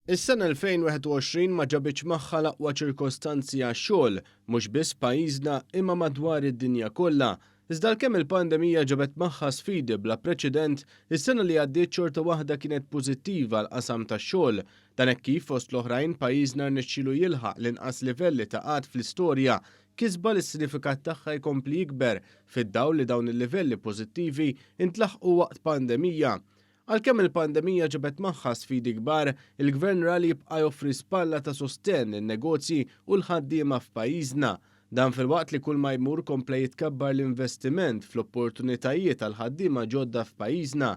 Is-sena 2021 ma ġabitx magħha l-aqwa ċirkostanzi għax-xogħol, mhux biss f'pajjiżna imma madwar id-dinja kollha. Iżda għalkemm il-pandemija ġabet magħha sfidi bla preċedent, is-sena li għaddiet xorta waħda kienet pożittiva għall-qasam tax-xogħol. Dan hekk kif fost l-oħrajn pajjiżna rnexxielu jilħaq l-inqas livelli ta' qgħad fl-istorja, kisba li s-sinifikat tagħha jkompli jikber fid-dawl li dawn il-livelli pożittivi ntlaħqu waqt pandemija. Għalkemm il-pandemija ġabet magħha sfidi kbar, il-Gvern ra li jibqa' joffri spalla ta' sostenn lin-negozji u l-ħaddiema f'pajjiżna. Dan filwaqt li kulma jmur kompla jitkabbar l-investiment fl-opportunitajiet għal ħaddiema ġodda f'pajjiżna.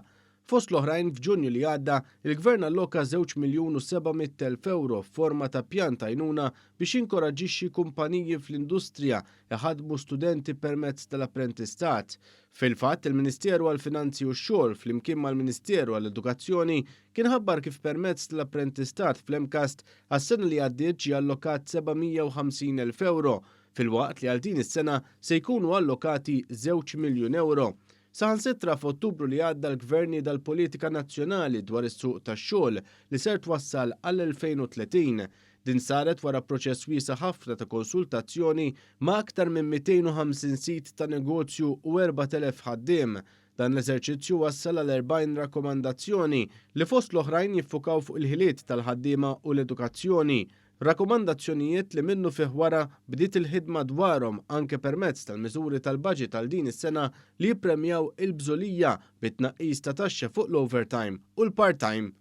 Fost l-oħrajn, f'Ġunju li għadda, il-Gvern alloka 2,700,000 ewro f'forma ta' pjan ta' għajnuna biex jinkoraġġixxi kumpaniji fl-industrija iħaddmu studenti permezz tal-apprentistat. Fil-fatt, il-Ministeru għall-Finanzi u x-Xogħol flimkien mal-Ministeru għall-Edukazzjoni kien ħabbar kif permezz tal-apprentistat fl-MCAST għas-sena li għaddiet ġie allokat 750,000 ewro, filwaqt li għal din is-sena se jkunu allokati żewġ miljun ewro. Saħansitra f'Ottubru li għadda l-Gvern nieda l-politika nazzjonali dwar is-suq tax-xogħol li ser twassal għall-2030. Din saret wara proċess wiesa' ħafna ta' konsultazzjoni ma' aktar minn 250 sit ta' negozju u 4,000 ħaddiem. Dan l-eżerċizzju wassal għal 40 rakkomandazzjoni li fost l-oħrajn jiffukaw fuq il-ħiliet tal-ħaddiema u l-edukazzjoni. Rakkomandazzjonijiet li minnufih wara bdiet il-ħidma dwarhom anke permezz tal-miżuri tal-baġit għal din is-sena li jippremjaw il-bżulija bi tnaqqis ta' taxxa fuq l-overtime u l-part-time.